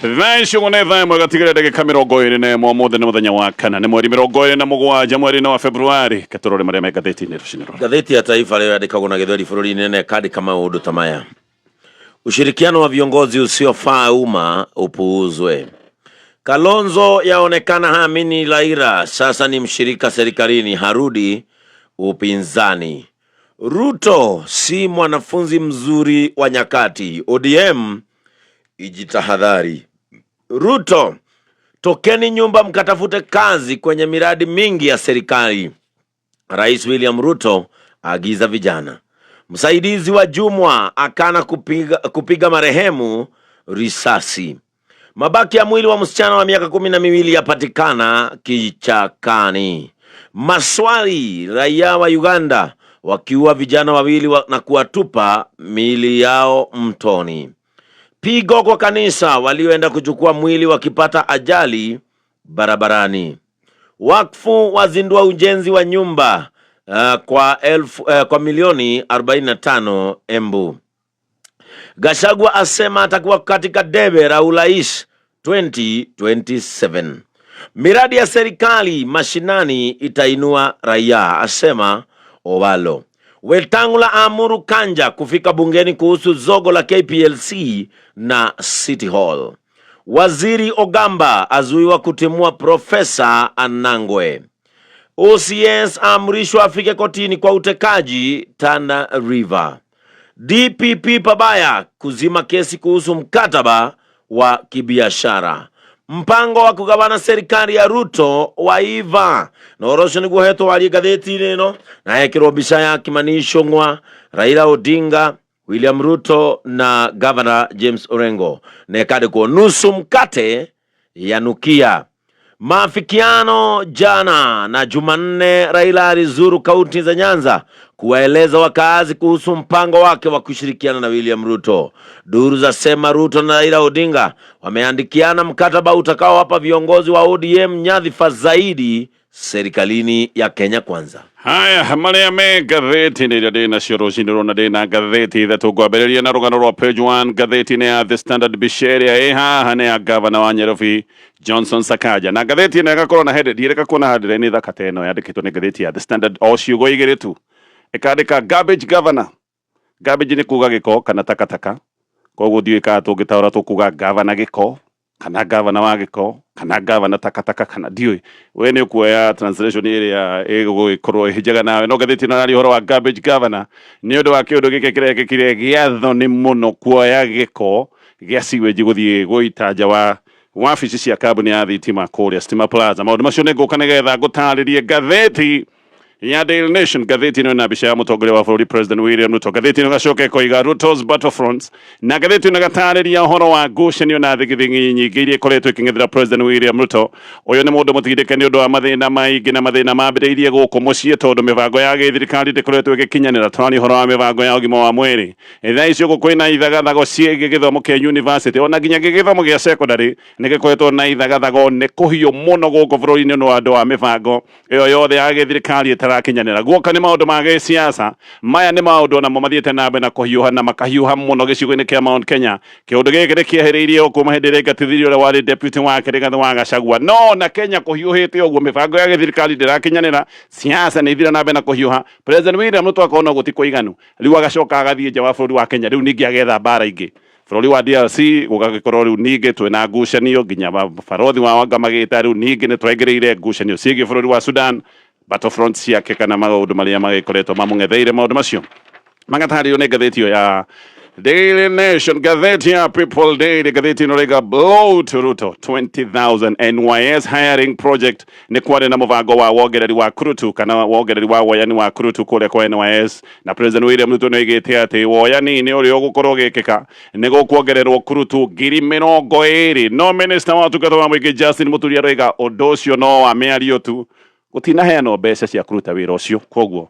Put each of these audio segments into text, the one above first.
Thaa ici ũguo nĩ thaa ĩmwe gatigĩra ndagĩka 21. Ũmũthĩ nĩ mũthenya wa kana, nĩ mweri 27 mweri-inĩ wa Februari. Reke tũrore marĩa me ngathĩti-inĩ rũcinĩ rũrũ. Ngathĩti ya Taifa Leo yandĩkagwo na Gĩthweri bũrũri-inĩ na ĩkandĩka maũndũ ta maya: ushirikiano wa viongozi usiofaa umma upuuzwe. Kalonzo yaonekana haamini Raila, sasa ni mshirika serikalini, harudi upinzani. Ruto si mwanafunzi mzuri wa nyakati, ODM ijitahadhari. Ruto, tokeni nyumba mkatafute kazi kwenye miradi mingi ya serikali. Rais William Ruto aagiza vijana. Msaidizi wa Jumwa akana kupiga marehemu risasi. Mabaki ya mwili wa msichana wa miaka 12 yapatikana kichakani. Maswali, raia wa Uganda wakiua vijana wawili na kuwatupa miili yao mtoni. Pigo kwa kanisa walioenda kuchukua mwili wakipata ajali barabarani. Wakfu wazindua ujenzi wa nyumba kwa milioni 45 Embu. Gachagua asema atakuwa katika debe la urais 2027. Miradi ya serikali mashinani itainua raia, asema Owalo. Wetangula amuru Kanja kufika bungeni kuhusu zogo la KPLC na City Hall. Waziri Ogamba azuiwa kutimua Profesa Anangwe. OCS aamrishwa afike kotini kwa utekaji Tana River. DPP pabaya kuzima kesi kuhusu mkataba wa kibiashara. Mpango wa kugawana serikali ya Ruto waiva. Na ũhoro ũcio nĩguo hetwo warie ngathĩti-inĩ ĩno na hekĩrwo mbica ya Kimani Ichung'wa, Raila Odinga, William Ruto na Governor James Orengo, na ĩkandĩkwo nusu mkate yanukia. Maafikiano jana na Jumanne, Raila alizuru kaunti za Nyanza kuwaeleza wakaazi kuhusu mpango wake wa kushirikiana na William Ruto. Duru zasema Ruto na Raila Odinga wameandikiana mkataba utakaowapa viongozi wa ODM nyadhifa zaidi serikalini ya Kenya Kwanza. Haya, marĩa me ngathĩti-inĩ iria ndĩ nacio rũcinĩ rũna, ndĩ na ngathĩti ithatũ. Ngwambĩrĩria na rũgano rwa page 1 ngathĩti-inĩ ya The Standard. Mbica ĩrĩa ĩ haha nĩ ya gavana wa Nyairobi Johnson Sakaja, na ngathĩti ĩno ĩgakorwo na head ndiĩrĩka kuona headline thaka ta ĩno yandĩkĩtwo nĩ ngathĩti ya The Standard, o ciugo igĩrĩ tu, ĩkandĩka "Garbage Governor". Garbage nĩ kuga gĩko kana takataka, koguo ndiũĩ kana tũngĩtaũra tũkuga gavana gĩko kana gavana wa gĩko kana gavana takataka kana ndiũĩ. We nĩ ũkuoya translation ĩrĩa ĩgũgĩkorwo ĩ njega nawe, no ngathĩti ĩno ĩraria ũhoro wa garbage governor nĩ ũndũ wa kĩũndũ gĩkĩ kĩrekĩkire gĩa thoni mũno, kuoya gĩko gĩa sewage gũthiĩ gũita nja wa wabici cia kambuni ya thitima kũrĩa Stima Plaza. Maũndũ macio nĩ ngũka nĩgetha ngũtarĩrie. Ngathĩti ya Daily Nation, ngathĩti ĩno ĩna mbica ya mũtongoria wa bũrũri President William Ruto. Ngathĩti ĩno ĩgacoka ĩkoiga "Ruto's Battlefronts", na ngathĩti ĩno ĩgatarĩria ũhoro wa ngucanio na thigithigi nyingĩ iria ikoretwo ikĩng'ethera President William Ruto. Ũyũ nĩ mũndũ mũtindĩke nĩ ũndũ wa mathĩna maingĩ, na mathĩna mambĩrĩirie gũkũ mũciĩ tondũ mĩbango ya gĩthirikari ndĩkoretwo ĩgĩkinyanĩra. Tũraria ũhoro wa mĩbango ya ũgima wa mwĩrĩ. Thaa ici ũguo kwĩna ithagathago ciĩgiĩ gĩthomo kĩa university, ona nginya gĩthomo gĩa secondary nĩ gĩkoretwo na ithagathago. Nĩ kũhiũ mũno gũkũ bũrũri-inĩ nĩ ũndũ wa mĩbango ĩyo yothe ya gĩthirikari ĩtarakinyanĩra. Guoka nĩ maũndũ ma gĩsiasa, maya nĩ maũndũ onamo mathiĩte na mbere na kũhiũha na makahiũha mũno gĩcigo-inĩ kĩa Mount Kenya. Kĩũndũ gĩkĩ nĩ kĩehereirie o kuma hĩndĩ ĩrĩa aingatithirio ũrĩa warĩ deputy wake Rigathĩ wa Gachagua. No na Kenya kũhiũhĩte ũguo, mĩbango ya gĩthirikari ndĩrakinyanĩra, siasa nĩ ithira na mbere na kũhiũha, President William Ruto akona ũguo ti kũiganu, rĩu agacoka agathiĩ nja wa bũrũri wa Kenya, rĩu ningĩ agetha mbara ingĩ bũrũri wa DRC. Gũgagĩkorwo rĩu ningĩ twĩna ngucanio nginya barothi wa wanga magĩta. Rĩu ningĩ nĩ twaingĩrĩire ngucanio ciĩgiĩ bũrũri wa Sudan, battlefront ciake kana maũndũ marĩa magĩkoretwo mamũng'etheire. Maũndũ macio magatarĩrio nĩ ngathĩti ĩyo ya Daily Nation. Ngathĩti ya People Daily, ngathĩti ĩno rĩga "Blow to Ruto 20,000 NYS hiring project". Nĩ kwarĩ na mũbango wa wongereri wa kurutu kana wongereri wa woyani wa kurutu kũrĩa kwa NYS, na President William Ruto nĩ oigĩte atĩ woyani nĩ ũrĩa ũgũkorwo ũgĩkĩka nĩ gũkuongererwo kurutu 20,000, no minister wa ũtungata wa mũingĩ Justin Muturi aroiga ũndũ ũcio no wa mĩario tu, gũtinaheanwo mbeca cia kũruta wĩra ũcio, koguo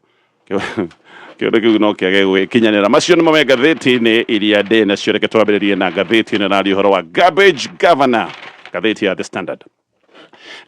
kĩũndũ kĩu no kĩage gwĩkinyanĩra. Macio nĩmo me ngathĩti-inĩ iria ndĩ nacio. Reke twambĩrĩrie na ngathĩti ĩno ĩraria ũhoro wa garbage governor, ngathĩti ya The Standard.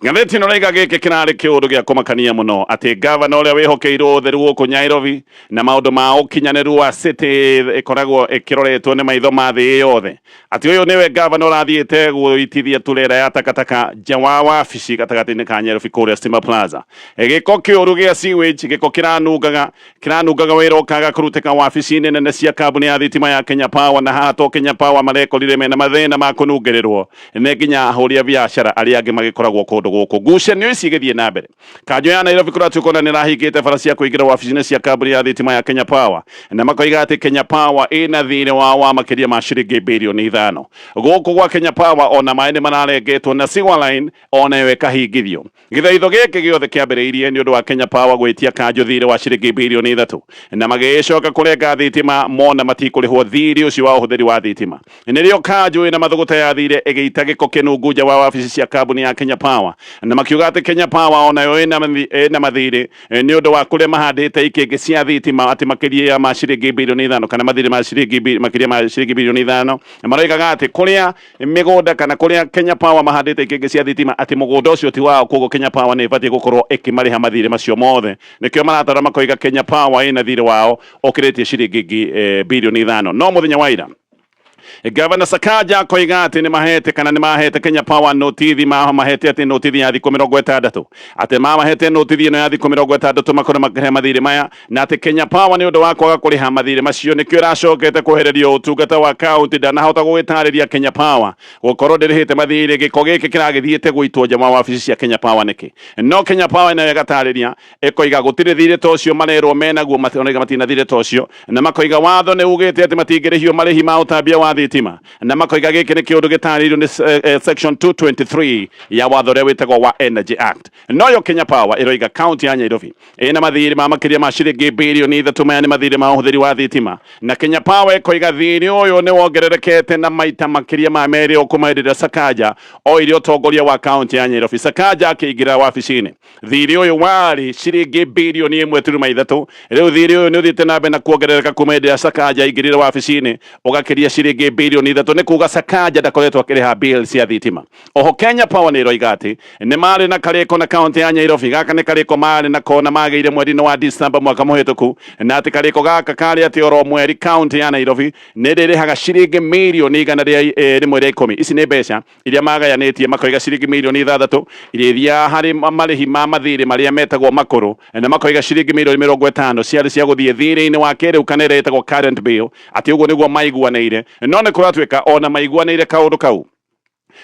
Ngathĩti ĩno raiga gĩkĩ kĩrarĩ kĩũndũ gĩa kũmakania mũno atĩ gavana ũrĩa wĩhokeirwo ũtheru gũkũ Nyairobi na maũndũ ma ũkinyanĩru wa city ĩkoragwo ĩkĩroretwo nĩ maitho ma thĩ yothe, atĩ ũyũ nĩwe gavana ũrathiĩte gũitithia turera ya takataka nja wa wabici gatagatĩ-inĩ ka Nyairobi kũrĩa Stima Plaza. Gĩko kĩũru gĩa sewage, gĩko kĩranungaga kĩranungaga wĩra ũkaga kũrutĩka wabici-inĩ nene cia kambuni ya thitima ya Kenya Power, na haha to Kenya Power marekorire mena mathĩna ma kũnungĩrĩrwo nĩ nginya ahũri a biacara arĩa angĩ magĩkoragwo kũndũ gũkũ. Ngucanio ici igĩthiĩ na mbere, kanjũ ya Nairobi kũratuĩka ona nĩ ĩrahingĩte bara cia kũingĩra wabici-inĩ cia kambuni ya thitima ya Kenya Power, na makoiga atĩ Kenya Power ĩna thirĩ wao wa makĩria ma ciringi birioni 5 gũkũ gwa Kenya Power. Ona maĩ nĩ mararengetwo na sewer line onayo ĩkahingithio. Gĩthaitho gĩkĩ gĩothe kĩambĩrĩirie nĩ ũndũ wa Kenya Power gwĩtia kanjũ thirĩ wa ciringi birioni 3, na magĩcoka kũrenga thitima mona matikũrĩhwo thirĩ ũcio wa ũhũthĩri wa thitima. Nĩrĩo kanjũ ĩna mathũgũta yathire ĩgĩita gĩko kĩnungu nja wa wabici cia kambuni ya Kenya Power, na makiuga atĩ Kenya Power onayo ĩna mathirĩ nĩ ũndũ wa kũrĩa mahandĩte ikĩngĩ cia thitima, atĩ makĩria ma ciringi birioni 5, kana mathirĩ ma ciringi makĩria ma ciringi birioni 5. Na maroigaga atĩ kũrĩa mĩgũnda kana kũrĩa Kenya Power mahandĩte ikĩngĩ cia thitima, atĩ mũgũnda ũcio ti wao, koguo Kenya Power nĩ ĩbatiĩ gũkorwo ĩkĩmarĩha mathirĩ macio mothe. Nĩkĩo maratara makoiga Kenya Power ĩna thirĩ wao ũkĩrĩtie ciringi birioni 5. No mũthenya wa ira Gavana Sakaja akoiga atĩ nĩ mahete kana nĩ mahete Kenya Power notithi, mahete atĩ notithi ya thikũ 60, atĩ mamahete notithi ĩno ya thikũ 60 makorwo makĩrĩha mathirĩ maya, na atĩ Kenya Power nĩ ũndũ wa kwaga kũrĩha mathirĩ macio nĩkĩo ĩracokete kwehererio ũtungata wa kaunti. Ndanahota gũgĩtarĩria Kenya Power gũkorwo ndĩrĩhĩte mathirĩ, gĩko gĩkĩ kĩragĩthiĩte gũitwo nja wa wabici cia Kenya Power nĩkĩ? No Kenya Power nayo ĩgatarĩria, ĩkoiga gũtirĩ thirĩ ta ũcio marerwo menaguo, mationaiga matina thirĩ ta ũcio, na makoiga watho nĩ ugĩte atĩ matingĩrĩhio marĩhi ma ũtambia wa thitima, na makoiga gĩkĩ nĩ kĩũndũ gĩtarĩirio nĩ section 223 ya watho ũrĩa wĩtagwo wa Energy Act. Noyo Kenya Power ĩroiga kaunti ya Nairobi ĩna mathirĩ ma makĩria ma ciringi birioni 3. Maya nĩ mathirĩ ma ũhũthĩri wa thitima, na Kenya Power ĩkoiga thirĩ ũyũ nĩ wongererekete na maita makĩria ma merĩ o kuma hĩndĩ ĩrĩa Sakaja oire ũtongoria wa kaunti ya Nairobi. Sakaja akĩingĩra wabici-inĩ thirĩ ũyũ warĩ ciringi birioni 1.3. Rĩu thirĩ ũyũ nĩ ũthiĩte na mbere na kuongerereka kuma hĩndĩ ĩrĩa Sakaja aingĩrire wabici-inĩ, ũgakĩria ciringi birioni 3. Nĩ kuga Sakaja ndakoretwo akĩrĩha bill cia thitima. Oho Kenya Power nĩ ĩroiga atĩ nĩ marĩ na karĩko na kaunti ya Nairobi. Gaka nĩ karĩko marĩ nako na magĩire mweri-inĩ wa December mwaka mũhĩtũku, na atĩ karĩko gaka karĩ atĩ oro mweri kaunti ya Nairobi nĩ ĩrĩrĩhaga ciringi mirioni 110. Ici nĩ mbeca iria magayanĩtie, makoiga ciringi mirioni 6 iria ithiaga harĩ marĩhi ma mathirĩ marĩa metagwo makũrũ, na makoiga ciringi mirioni 50 ciarĩ cia gũthiĩ thirĩ-inĩ wa kĩrĩu kana ĩrĩa ĩtagwo current bill, atĩ ũguo nĩguo maiguanĩire. No nĩ kũratuĩka ona maiguanĩire kaũndũ kau,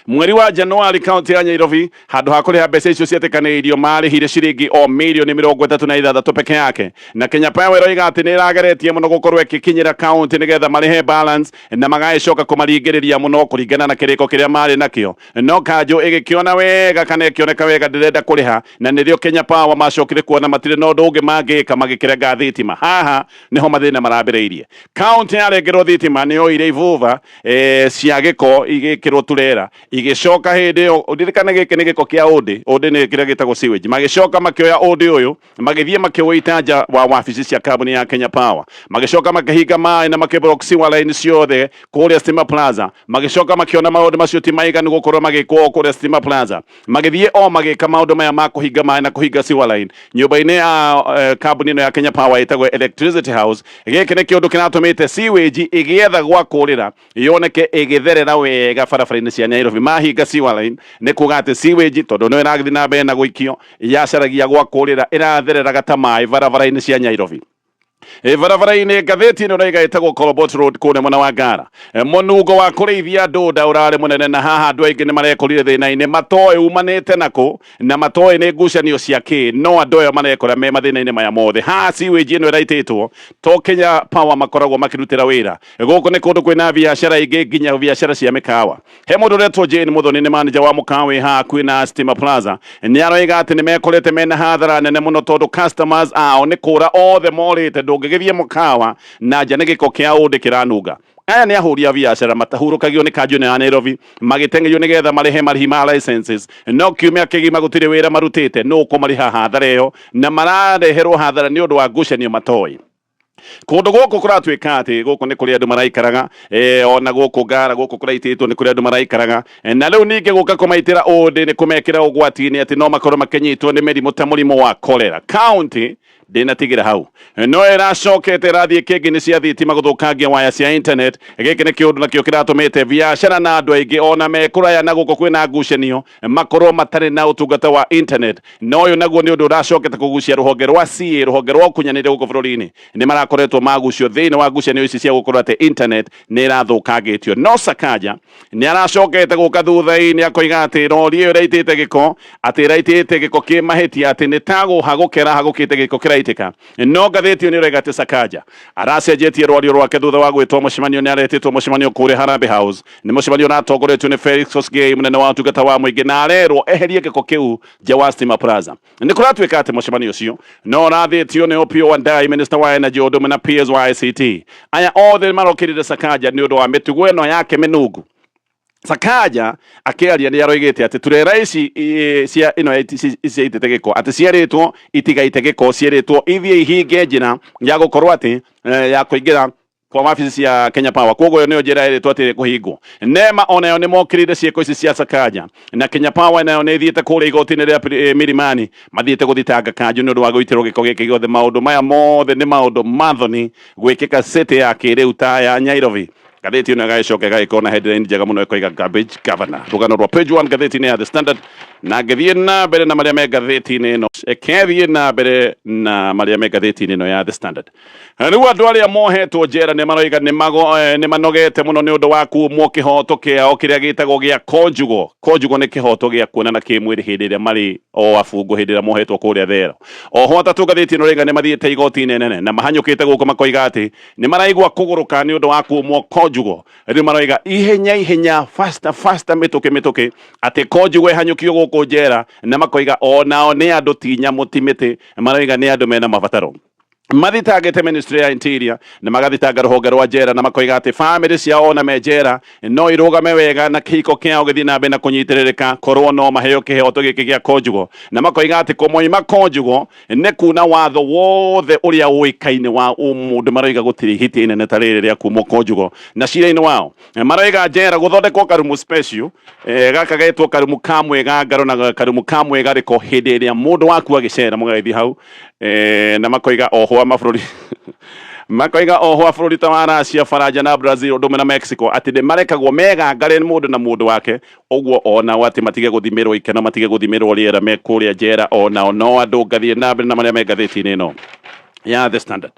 mweri wa Januari kaunti ya Nairobi handũ ha kũrĩha mbeca icio cietĩkanĩirio marĩhire ciringi o mirioni 36 peke yake. Na Kenya Power ĩroiga atĩ nĩ ĩrageretie mũno gũkorwo ĩgĩkinyĩra kaunti nĩgetha marĩhe balance, na magagĩcoka kũmaringĩrĩria mũno kũringana na kĩrĩko kĩrĩa marĩ nakĩo, no kanjũ ĩgĩkĩona wega kana ĩkĩoneka wega ndĩrenda kũrĩha, na nĩrĩo Kenya Power macokire kuona matirĩ na ũndũ ũngĩ mangĩka, magĩkĩrenga thitima. Haha nĩho mathĩna marambĩrĩirie. Kaunti yarengerwo thitima nĩ yoire ibuba cia gĩko igĩkĩrwo turera, igĩcoka hĩndĩ ĩyo, ũririkane gĩkĩ nĩ gĩko kĩa ũndĩ, ũndĩ nĩ kĩrĩa gĩtagwo sewage, magĩcoka makĩoya ũndĩ ũyũ magĩthiĩ makĩwĩita nja wa wabici cia kambuni ya Kenya Power, magĩcoka makĩhinga maĩ na makĩblock sewer line ciothe kũrĩa Stima Plaza. Magĩcoka makĩona maũndũ macio ti maiganu gũkorwo magĩkwo kũrĩa Stima Plaza, magĩthiĩ o magĩka maũndũ maya ma kũhinga maĩ na kũhinga sewer line nyũmba-inĩ ya kambuni ĩno ya Kenya Power ĩtagwo Electricity House. Gĩkĩ nĩ kĩũndũ kĩratũmĩte sewage ĩgĩetha gwa kũrĩra yoneke ĩgĩtherera wega barabara-inĩ cia Nairobi. Mahinga sewer line nĩ kuga atĩ sewage, tondũ nĩyo ĩragĩthiĩ na mbere na gũikio, yacaragia gwa kũrĩra, ĩrathereraga ta maĩ barabara-inĩ cia Nairobi. Barabara-inĩ ngathĩti ĩno raiga ĩtagwo Korobot Road kũrĩa mwena wa Ngara. Mũnungo wa kũrĩithia ndũnda ũrarĩ mũnene, na haha andũ aingĩ nĩ marekorire thĩna-inĩ matoĩ umanĩte nakũ na matoĩ nĩ ngucanio cia kĩ, no andũ aya marekora me mathĩna-inĩ maya mothe. Haha sewage ĩno ĩraitĩtwo to Kenya Power makoragwo makĩrutĩra wĩra gũkũ, nĩ kũndũ kwĩna biacara ingĩ, nginya biacara cia mĩkawa. He mũndũ ũretwo Jane Muthoni, nĩ manager wa mũkawa wĩ haha hakuhĩ na Stima Plaza. Nĩ aroiga atĩ nĩ mekorete mena hathara nene mũno tondũ customers ao nĩ kũra othe morĩte. Ndũngĩgĩthiĩ mũkawa na nja nĩ gĩko kĩa ũndĩ kĩranunga. Aya nĩ ahũri a biacara matahurũkagio nĩ kanjũ ĩno ya Nairobi, magĩteng'erio nĩgetha marĩhe marĩhi ma licenses, no kiumia kĩgima gũtirĩ wĩra marutĩte. Nũ ũkũmarĩha hathara ĩyo? Na marareherwo hathara nĩ ũndũ wa ngucanio matoĩ. Kundu guku kuratuika ati guku ni kuria andu maraikaraga, ona guku ngara guku kuraititwo ni kuria andu maraikaraga. Na riu ningi guka kumaitira undi ni kumekira ugwati-ini ati no makorwo makinyitwo ni mirimu ta murimu wa cholera. County ndinatigira hau no ĩracokete ĩrathiĩ kĩngĩ nĩ cia thitima gũthũkangia waya cia internet. Gĩkĩ nĩ kĩũndũ nakĩo kĩratũmĩte biacara na andũ aingĩ ona me kũraya na gũkũ kwĩna ngucanio makorwo matarĩ na ũtungata wa internet. Na ũyũ naguo nĩ ũndũ ũracokete kũgucia rũhonge rwa CA, rũhonge rwa ũkunyanĩria gũkũ bũrũri-inĩ. Nĩ marakoretwo magucio thĩinĩ wa ngucanio ici cia gũkorwo atĩ internet nĩ ĩrathũkangĩtio. No Sakaja nĩ aracokete gũka thutha-inĩ akoiga atĩ rori ĩyo ĩraitĩte gĩko, atĩ ĩraitĩte gĩko kĩ mahĩtia, atĩ nĩ ta gũhagũkĩra hagũkĩte gĩko kĩraitĩka. No ngathĩti ĩyo nĩ ĩroiga atĩ Sakaja aracenjetie rwario rwake thutha wa gwĩtwo mũcemanio. Nĩ aretĩtwo mũcemanio kũrĩa Harambee House, nĩ mũcemanio ũratongoretio nĩ Felix Kosgei, mũnene wa ũtungata wa mũingĩ, na arerwo eherie gĩko kĩu nja wa Stima Plaza. Nĩ kũratuĩka atĩ mũcemanio ũcio no ũrathĩtio nĩ Opiyo Wandayi, minister wa energy, ũndũ ũmwe na PS wa ICT. Aya othe marokĩrire Sakaja nĩ ũndũ wa mĩtugo ĩno yake mĩnungu. Sakaja akĩaria nĩ aroigĩte atĩ turera ici cia ĩno ciaitĩte gĩko, atĩ cierĩtwo itigaite gĩko, cierĩtwo ithiĩ ihinge njĩra ya gũkorwo atĩ ya kũingĩra kwa wabici cia Kenya Power. Koguo ĩyo nĩyo njĩra ĩrĩtwo atĩ kũhingwo. NEMA onayo nĩ mokĩrĩire ciĩko ici cia Sakaja, na Kenya Power nayo nĩ ĩthiĩte kũrĩa igoti-inĩ rĩa Milimani, mathiĩte gũthitanga kanjũ nĩ ũndũ wa gũitĩrwo gĩko gĩkĩ gĩothe. Maũndũ maya mothe nĩ maũndũ ma thoni gwĩkĩka city ya kĩrĩu ta ya Nairobi. Ngathĩti ĩno ĩgagĩcoka ĩgagĩkorwo na headline njega mũno ĩkoiga "Garbage Governor", rũgano rwa page 1 ngathĩti-inĩ ya The Standard. Na ngĩthiĩ na mbere na marĩa me ngathĩti-inĩ ĩno, ĩkethiĩ na mbere na marĩa me ngathĩti-inĩ ĩno ya The Standard. Rĩu andũ arĩa mohetwo njera nĩ maroiga nĩ manogete mũno nĩ ũndũ wa kumwo kĩhoto kĩao kĩrĩa gĩtagwo gĩa conjugal. Conjugal nĩ kĩhoto gĩa kuonana kĩmwĩrĩ hĩndĩ ĩrĩa marĩ o abungwo, hĩndĩ ĩrĩa mohetwo kũrĩa thero. Oho atatũ ngathĩti ĩno rĩga nĩ mathiĩte igoti-inĩ nene na mahanyũkĩte gũkũ makoiga atĩ nĩ maraigua kũgũrũka nĩ ũndũ wa kumwo conjugal. Rĩu maroiga ihenya ihenya, faster faster, mĩtũkĩ mĩtũkĩ, atĩ conjugal ĩhanyũkio gũkũ njera, na makoiga onao nĩ andũ, ti nyamũ, ti mĩtĩ. Maroiga nĩ andũ mena mabataro. Mathitangĩte Ministry ya Interior na magathitanga rũhonge rwa njera, na makoiga atĩ famĩlĩ ciao ona me njera no irũgame wega na kĩhiko kĩao gĩthiĩ na mbere na kũnyitĩrĩrĩka korwo no maheo kĩhoto gĩkĩ gĩa conjugal. Na makoiga atĩ kũmoima conjugal nĩ kuna watho wothe ũrĩa ũĩkaine wa ũmũndũ. Maroiga gũtirĩ ihĩtia inene ta rĩrĩ rĩa kumwo conjugal. Na cira-inĩ wao maroiga njera gũthondekwo karumu special, gaka getwo karumu ka mwĩgangaro na karumu ka mwĩgarĩko, hĩndĩ ĩrĩa mũndũ waku agĩcera mũgagĩthiĩ hau. Na makoiga oho a mabũrũri, makoiga oho a bũrũri ta wa Russia, Faranja na Brazil, ũndũ ũmwe na Mexico, atĩ nĩ marekagwo megangare mũndũ na mũndũ wake ũguo, onao atĩ matige gũthimĩrwo ikeno, matige gũthimĩrwo rĩera me kũrĩa njera, onao no andũ. Ngathiĩ na mbere na marĩa me ngathĩti-inĩ ĩno ya The Standard.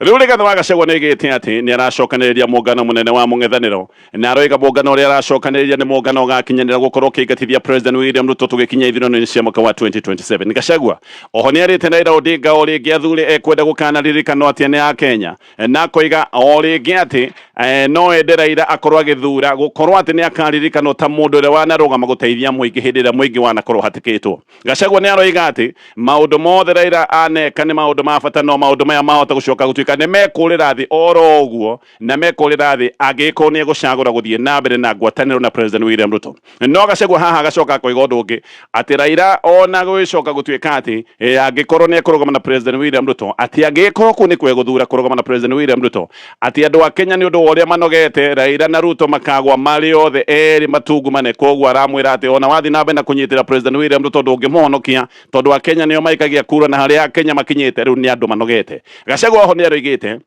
Rĩu Rigathĩ wa Gachagua nĩ oigĩte atĩ nĩ aracokanĩrĩria mũngano mũnene wa mũng'ethanĩro, na aroiga mũngano ũrĩa aracokanĩrĩria nĩ mũngano ũgakinyanĩra gũkorwo ũkĩingatithia President William Ruto tũgĩkinya ithurano-inĩ cia mwaka wa 2027. Gachagua oho nĩ arĩte Raila Odinga o rĩngĩ athure ekwenda gũkanaririkanwo atĩa nĩ a Kenya, na akoiga o rĩngĩ atĩ no ende Raila akorwo agĩthura gũkorwo atĩ nĩ akaririkanwo ta mũndũ ũrĩa wanarũgama gũteithia mũingĩ hĩndĩ ĩrĩa mũingĩ wanakorwo hatĩkĩtwo. Gachagua nĩ aroiga atĩ maũndũ mothe Raila aneka nĩ maũndũ ma bata, no maũndũ maya mahota gũcoka gũtuĩka nĩ mekũrĩra thĩ oro ũguo, na mekũrĩra thĩ angĩgĩkorwo nĩ egũcagũra gũthiĩ na mbere na ngwatanĩro na President William Ruto. No Gachagua haha agacoka akoiga ũndũ ũngĩ, atĩ Raila ona gũgĩcoka gũtuĩka atĩ angĩkorwo nĩ ekũrũgama na President William Ruto, atĩ angĩgĩkorwo kũu nĩ kwegũthura kũrũgama na President William Ruto, atĩ andũ a Kenya nĩ ũndũ wa ũrĩa manogete Raila na Ruto makagwa marĩ othe erĩ matungumane. Koguo aramwĩra atĩ ona wathiĩ na mbere na kũnyitĩra President William Ruto ndũngĩmũhonokia, tondũ a Kenya nĩo maikagia kura, na harĩa Kenya makinyĩte rĩu nĩ andũ manogete. Gachagua oho nĩ aroigĩte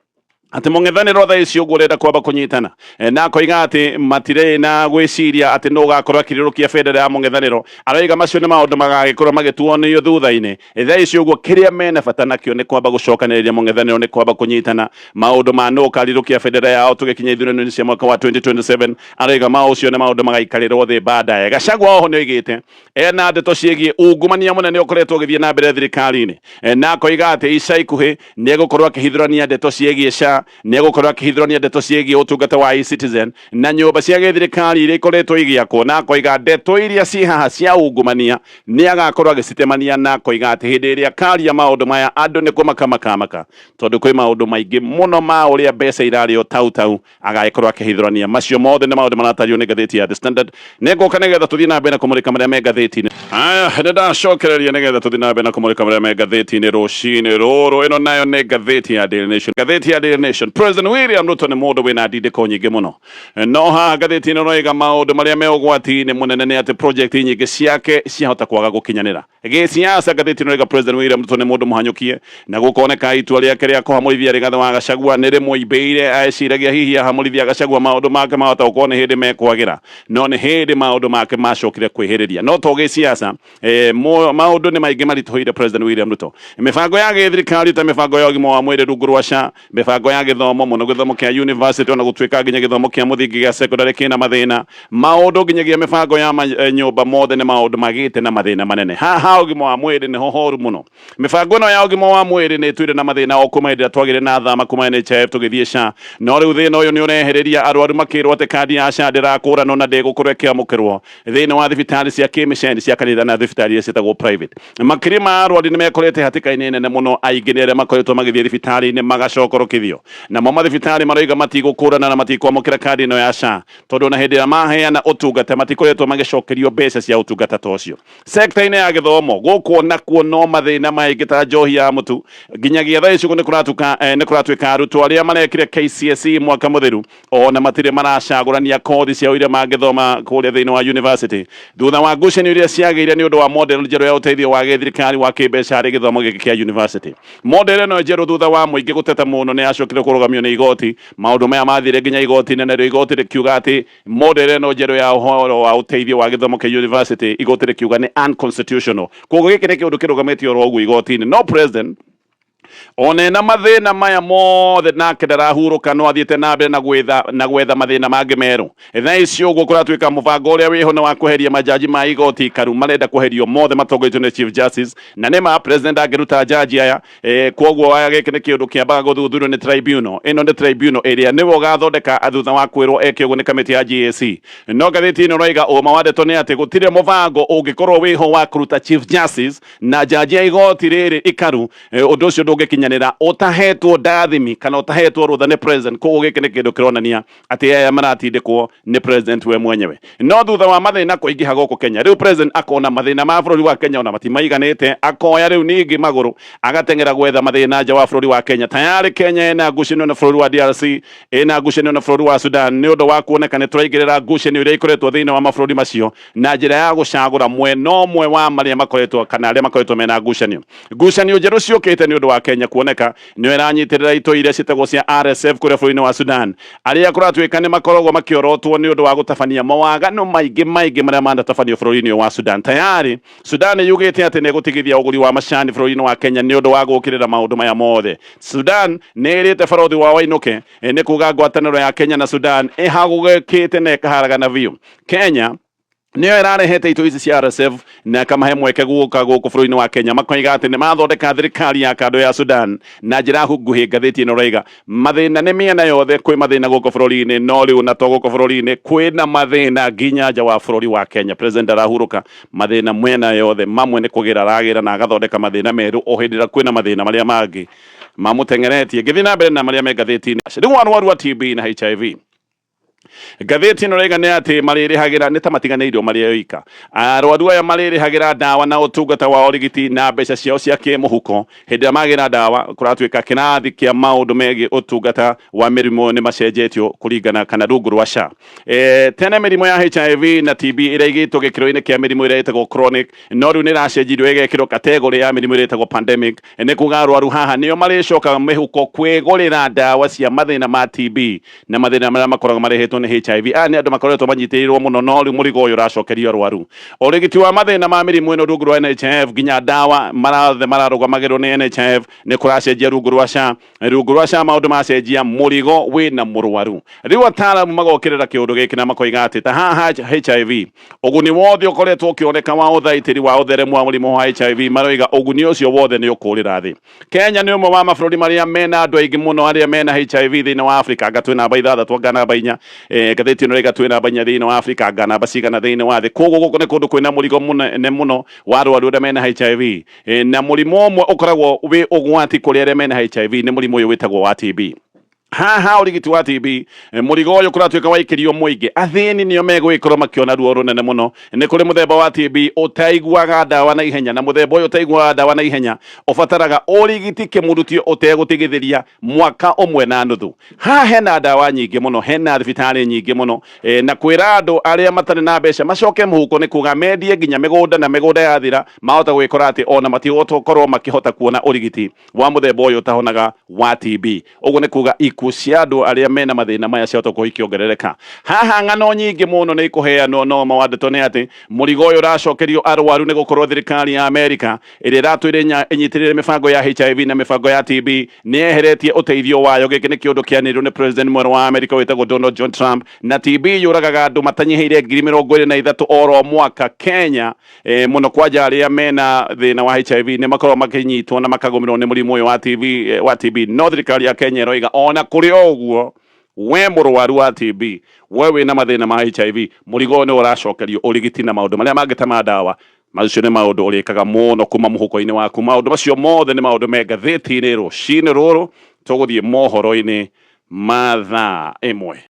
atĩ mũng'ethanĩro thaa ici ũguo ũrenda kwamba kũnyitana, na akoiga atĩ matirĩ na gwĩciria atĩ nũ ũgakorwo akĩrĩrũkia bendera ya mũng'ethanĩro. Aroiga macio nĩ maũndũ magagĩkorwo magĩtuonio thutha-inĩ. Thaa ici ũguo kĩrĩa mena bata nakĩo nĩ kwamba gũcokanĩrĩria mũng'ethanĩro, nĩ kwamba kũnyitana. Maũndũ ma nũ ũkarirũkia bendera yao tũgĩkinya ithurano-inĩ cia mwaka wa 2027, aroiga ma ũcio nĩ maũndũ magaikarĩrwo thĩ baadaye. Gachagua oho nĩ oigĩte ena ndeto ciĩgiĩ ungumania mũnene ũkoretwo ũgĩthiĩ na mbere thirikari-inĩ, na akoiga atĩ ica ikuhĩ nĩ egũkorwo akĩhithũrania ndeto ciĩgiĩ SHA. SHA nĩ egũkorwo akĩhithũrania ndeto ciĩgiĩ ũtungata wa eCitizen na nyũmba cia gĩthirikari iria ikoretwo igĩakwo, na akoiga ndeto iria ciĩ haha cia ungumania nĩ agakorwo agĩcitemania, na akoiga atĩ hĩndĩ ĩrĩa akaria maũndũ maya andũ nĩ kũmaka makamaka, tondũ kwĩ maũndũ maingĩ mũno ma ũrĩa mbeca irarĩo tau tau agagĩkorwo akĩhithũrania. Macio mothe nĩ maũndũ maratario nĩ ngathĩti ya The Standard. Nĩ ngũka nĩgetha tũthiĩ na mbere na kũmũrĩka marĩa me ngathĩti-inĩ. Aya, nĩ ndacokereria nĩgetha tũthiĩ na mbere na kũmũrĩka marĩa me ngathĩti-inĩ rũcinĩ rũrũ. Ĩno nayo nĩ ngathĩti ya Daily Nation. Ngathĩti ya Daily Nation, President William Ruto nĩ mũndũ wĩna ndindĩko nyingĩ mũno. No haha ngathĩti ĩno ĩroiga maũndũ marĩa me ũgwati-inĩ mũnene nĩ atĩ project nyingĩ ciake ciahota kwaga gũkinyanĩra. Gĩsiasa, ngathĩti ĩno ĩroiga President William Ruto nĩ mũndũ mũhanyũkie, na gũkoneka itua rĩake rĩa kũhamũrithia Rigathĩ wa Gachagua nĩ rĩmũimbĩire. Eciragia hihi ahamũrithia Gachagua maũndũ make mahota gũkorwo nĩ hĩndĩ mekwagĩra, no nĩ hĩndĩ maũndũ make macokire kwĩhĩrĩria. No to gĩsiasa, maũndũ nĩ maingĩ maritũhĩire President William Ruto. Mĩbango ya gĩthirikari ta mĩbango ya ũgima wa mwĩrĩ rungu rwa SHA, mĩbango ya gĩthomo mũno gĩthomo kĩa university, ona gũtuĩka nginya gĩthomo kĩa mũthingi gĩa secondary kĩna mathĩna, maũndũ nginyagia mĩbango ya nyũmba, mothe nĩ maũndũ magĩte na mathĩna manene. Haha ũgima wa mwĩrĩ nĩho horu mũno. Mĩbango ĩno ya ũgima wa mwĩrĩ nĩ ĩtũire na mathĩna o kuma hĩndĩ ĩrĩa twagĩire na thama kuma NHIF tũgĩthiĩ SHA, no rĩu thĩna ũyũ nĩ ũrehereria arwaru makĩrwo atĩ kandi ya SHA ndĩrakũranwo na ndĩgũkorwo ĩkĩamũkĩrwo thĩinĩ wa thibitarĩ cia kĩmĩceni cia kanitha na thibitarĩ iria ciĩtagwo private. Makĩria ma arwaru nĩ mekorete hatĩka-inĩ nene mũno. Aingĩ nĩ arĩa makoretwo magĩthiĩ thibitarĩ-inĩ magacokorokithio, namo mathibitarĩ maroiga matigũkũrana na matikwamũkĩra kandi ĩno ya SHA, tondũ ona hĩndĩ ĩrĩa maheana ũtungata matikoretwo magĩcokerio mbeca cia ũtungata ta ũcio. Sekta-inĩ ya gĩthomo gũkũ nakuo no mathĩna maingĩ ta njohi ya mũtu. Nginyagia thaa ici nĩ kũratuĩka arutwo arĩa marekire KCSE mwaka mũthiru ona matirĩ maracagũrania kothi ciao iria mangĩthoma kũrĩa thĩinĩ wa university, thutha wa ngucanio iria ciagĩire nĩ ũndũ wa model njerũ ya ũteithio wa gĩthirikari wa kĩmbeca harĩ gĩthomo gĩkĩ kĩa university. Model ĩno njerũ, thutha wa mũingĩ gũteta mũno, nĩ yacokire kũrũgamio nĩ igoti. Maũndũ maya mathire nginya igoti-inĩ, narĩo igoti rĩkiuga atĩ model ĩno njerũ ya ũhoro wa ũteithio wa gĩthomo kĩa university, igoti rĩkiuga nĩ unconstitutional. Koguo gĩkĩ nĩ kĩũndũ kĩrũgamĩtio oro ũguo igoti-inĩ. No president ona ena mathĩna maya mothe nake ndarahurũka, no athiĩte na mbere na gwetha mathĩna mangĩ merũ. Thaa ici ũguo kũratuĩka mũbango ũrĩa wĩho nĩ wa kweheria majaji ma igoti karu, marenda kweherio mothe matongoretio nĩ Chief Justice, na nĩ ma president angĩruta jaji aya, koguo aya gĩkĩ nĩ kĩũndũ kĩambaga gũthuthurio nĩ tribunal. Ĩno nĩ tribunal ĩrĩa nĩwe ũgathondeka thutha wa kwĩrwo eke ũguo nĩ kamĩtĩ ya GAC. No ngathĩti ĩno ĩroiga ũma wa ndeto nĩ atĩ gũtirĩ mũbango ũngĩkorwo wĩho wa kũruta Chief Justice na jaji ya igoti rĩrĩ ikaru. Ũndũ ũcio ndũngĩkinyanĩra ũtahetwo ndathimi kana ũtahetwo rũtha nĩ president. Koguo gĩkĩ nĩ kĩndũ kĩronania atĩ aya maratindĩkwo nĩ president we mwenyewe. No thutha wa mathĩna kũingĩha gũkũ Kenya, rĩu president akona mathĩna ma bũrũri wa Kenya ona matimaiganĩte, akoya rĩu ningĩ magũrũ agateng'era gwetha mathĩna nja wa bũrũri wa Kenya. Tayarĩ Kenya ĩna ngucanio na bũrũri wa DRC, ĩna ngucanio na bũrũri wa Sudan, nĩ ũndũ wa kuoneka nĩ tũraingĩrĩra ngucanio iria ikoretwo thĩinĩ wa mabũrũri macio na njĩra ya gũcagũra mwena ũmwe wa marĩa makoretwo kana arĩa makoretwo mena ngucanio. Ngucanio njerũ ciũkĩte nĩ ũndũ wa Kenya kuoneka nĩyo ĩranyitĩrĩra itoi iria ciĩtagwo cia RSF kũrĩa bũrũri-inĩ wa Sudan, arĩa kũratuĩka nĩ makoragwo makĩorotwo nĩ ũndũ wa gũtabania mawaganu maingĩ maingĩ marĩa manatabanio bũrũri-inĩ ũyũ wa Sudan. Tayari Sudan yugĩte atĩ nĩ ĩgũtigithia ũgũri wa macani bũrũri-inĩ wa Kenya nĩ ũndũ wa gũkĩrĩra maũndũ maya mothe. Sudan nĩ ĩrĩte barothi wao ainũke, nĩ kuga ngwatanĩro ya Kenya na Sudan ĩhagũkĩte na ĩkaharagana biũ. Kenya nĩyo ĩrarehete itoi ici cia RSF na ĩkamahe mweke gũka gũkũ bũrũri-inĩ wa Kenya, makoiga atĩ nĩ mathondeka thirikari ya kando ya Sudan na njĩra nguhĩ. Ngathĩti ĩno ĩroiga mathĩna nĩ mĩena yothe, kwĩ mathĩna gũkũ bũrũri-inĩ, no rĩu na to gũkũ bũrũri-inĩ, kwĩna mathĩna nginya nja wa bũrũri wa Kenya. President arahurũka, mathĩna mwena yothe, mamwe nĩ kũgĩra aragĩra na agathondeka mathĩna merũ o hĩndĩ ĩrĩa kwĩna mathĩna marĩa mangĩ mamũteng'eretie. Ngĩthiĩ na mbere na marĩa me ngathĩti-inĩ, rĩu arwaru a TB na HIV, ngathĩti ĩno ĩroiga nĩ atĩ marĩrĩhagĩra nĩ ta matiganĩirio marĩ oika. Arwaru aya marĩrĩhagĩra ndawa na ũtungata wa ũrigiti na mbeca ciao cia kĩmũhuko hĩndĩ ĩrĩa magĩra ndawa. Kũratuĩka kĩrathi kĩa maũndũ megiĩ ũtungata wa mĩrimũ nĩ macenjetio kũringana kana rungu rwa SHA. Tene mĩrimũ ya HIV na TB ĩraigĩtwo gĩkĩro-inĩ kĩa mĩrimũ ĩrĩa ĩtagwo chronic, no rĩu nĩ ĩracenjirio ĩgekĩrwo category ya mĩrimũ ĩrĩa ĩtagwo pandemic. Nĩ kuga arwaru haha nĩo marĩcokaga mĩhuko kwĩgũrĩra ndawa cia mathĩna ma TB na mathĩna marĩa makoragwo marehetwo nĩ nĩ HIV. Aya nĩ andũ makoretwo manyitĩrĩirwo mũno, no rĩu mũrigo ũyũ ũracokerio arwaru. Ũrigiti wa mathĩna ma mĩrimũ ĩno rungu rwa NHIF, nginya ndawa marathe mararũgamagĩrwo nĩ NHIF, nĩ kũracenjia rungu rwa SHA. Rungu rwa SHA maũndũ macenjia, mũrigo wĩna mũrwaru. Rĩu ataaramu magokĩrĩra kĩũndũ gĩkĩ na makoiga atĩ ta haha HIV, ũguni wothe ũkoretwo ũkĩoneka wa ũthaitĩri wa ũtheremu wa mũrimũ wa HIV, maroiga ũguni ũcio wothe nĩ ũkũrĩra thĩ. Kenya nĩ ũmwe wa mabũrũri marĩa mena andũ aingĩ mũno arĩa mena HIV thĩinĩ wa Africa, anga twĩ namba ithathatũ anga namba inya. Ngathĩti ĩno ĩraiga twĩ namba inya thĩinĩ wa Africa, anga namba cigana thĩinĩ wa thĩ. Koguo gũkũ nĩ kũndũ kwĩna mũrigo mũnene mũno wa arwaru arĩa mena HIV. Na mũrimũ ũmwe ũkoragwo wĩ ũgwati kũrĩ arĩa mena HIV nĩ mũrimũ ũyũ wĩtagwo wa TB. Haha ũrigiti wa TB, mũrigo ũyũ kũratuĩka waikĩrio mũingĩ, athĩni nĩo megũgĩkorwo makĩona ruo rũnene mũno. Nĩ kũrĩ mũthemba wa TB ũtaiguaga ndawa na ihenya, na mũthemba ũyũ ũtaiguaga ndawa na ihenya ũbataraga ũrigiti kĩmurutio ũtegũtigithĩria mwaka ũmwe na nuthu. Haha hena ndawa nyingĩ mũno, hena thibitarĩ nyingĩ mũno, na kwĩra andũ arĩa matarĩ na mbeca macoke mũhuko nĩ kuga mendie nginya mĩgũnda, na mĩgũnda yathira mahota gũgĩkora atĩ ona matigũkorwo makĩhota kuona ũrigiti wa mũthemba ũyũ ũtahonaga wa TB. Ũguo nĩ kuga ikuũ cia andũ arĩa mena mathĩna maya ciahota gũkorwo ikĩongerereka. Haha ng'ano nyingĩ mũno nĩ ikũheanwo, no ma wa ndeto nĩ atĩ mũrigo ũyũ ũracokerio arwaru nĩ gũkorwo thirikari ya Amerika ĩrĩa ĩratũire ĩnyitĩrĩire mĩbango ya HIV na mĩbango ya TB nĩ yeheretie ũteithio wayo. Gĩkĩ nĩ kĩũndũ kĩanĩrĩirwo nĩ president mwerũ wa Amerika wĩtagwo Donald John Trump, na TB yũragaga andũ matanyihĩire 23,000 oro mwaka. Kenya, mũno kwanja arĩa mena thĩna wa HIV nĩ makoragwo makĩnyitwo na makagũmĩrwo nĩ mũrimũ ũyũ wa TB, wa TB. No thirikari ya Kenya ĩroiga ona kũrĩ o ũguo, we mũrwaru wa TB, we wĩna mathĩna ma HIV, mũrigo ũyũ nĩ ũracokerio ũrigiti na maũndũ marĩa mangĩ ta ma ndawa. Macio nĩ maũndũ ũrĩkaga mũno kuma mũhuko-inĩ waku. Maũndũ macio mothe nĩ maũndũ me ngathĩti-inĩ rũcinĩ rũrũ. Tũgũthiĩ mohoro-inĩ ma thaa 1.